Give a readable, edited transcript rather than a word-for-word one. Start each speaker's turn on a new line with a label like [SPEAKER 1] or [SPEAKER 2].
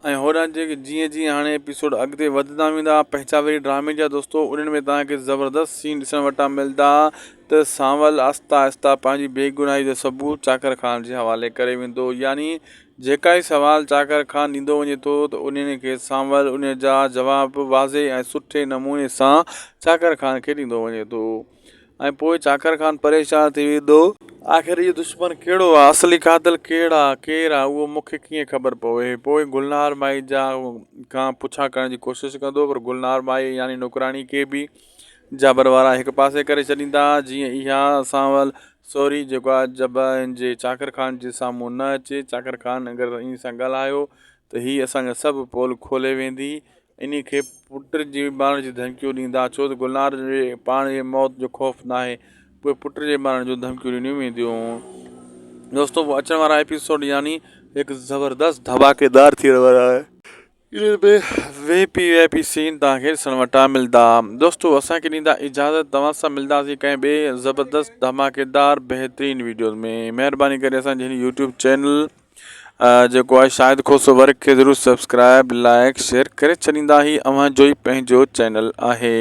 [SPEAKER 1] ۽ هوڏانهن جيڪي جيئن جيئن هاڻي ايپيسوڊ اڳتي وڌندا ويندا پهچا وري ڊرامي جا دوستو انهن ۾ توهان کي زبردست سين ڏسڻ وٽان ملندا ته سانول آهستي آهستي پنهنجي بيگناهي جو ثبوت چاڪر خان جي حوالي ڪري ويندو يعني جيڪا ئي سوال چاڪر خان ڏيندو وڃي ٿو ته انهن کي سانول ان جا جواب واضح ۽ سٺي نموني سان چاڪر خان کي ڏيندو وڃي ٿو. ۽ پوء چاڪر خان پريشان ٿي ويندو. آخر اهو دشمن ڪهڙو آ؟ اصلي قاتل ڪهڙ آ؟ ڪير آ؟ اهو مون کي ڪيئن خبر پوي؟ پوء گلنار مائي جا کان پڇا ڪرڻ جي ڪوشش ڪندو پر گلنار مائي يعني نوڪراڻي کي به جابر وارا هڪ پاسي ڪري ڇڏيندا جيئن اها سانول سوري جيڪو آ جبن جي چاڪر خان جي سامهون نه اچي. چاڪر خان اگر انهي سان ڳالهايو ته هي اسان جا سڀ پول کولي ويندي انهي کي پٽ جي مارڻ جون ڌمڪيون ڏيندا ڇو ته گلنار جي پاڻ جي موت جو خوف ناهي پوء پٽ جي مارڻ جون ڌمڪيون ڏنيون وينديون دوستو پوء اچڻ وارا ايپيسوڊ يعني هڪ زبردست ڌماڪيدار ٿيڻ وارا آهي انهن ۾ V P V I P scene توهان کي ڏسڻ وٽان ملدا دوستو اسان کي ڏيندا اجازت توهان سان ملداسين ڪنهن ٻئي زبردست ڌماڪيدار بهترين ويڊيوز ۾ مهرباني ڪري اسان جي هن يوٽيوب چينل جيڪو آهي شاهد کوسو ورڪ کي ضرور سبسڪرائب لائڪ شيئر ڪري ڇڏيندا هي اوهان جو ئي پنهنجو چينل آهي.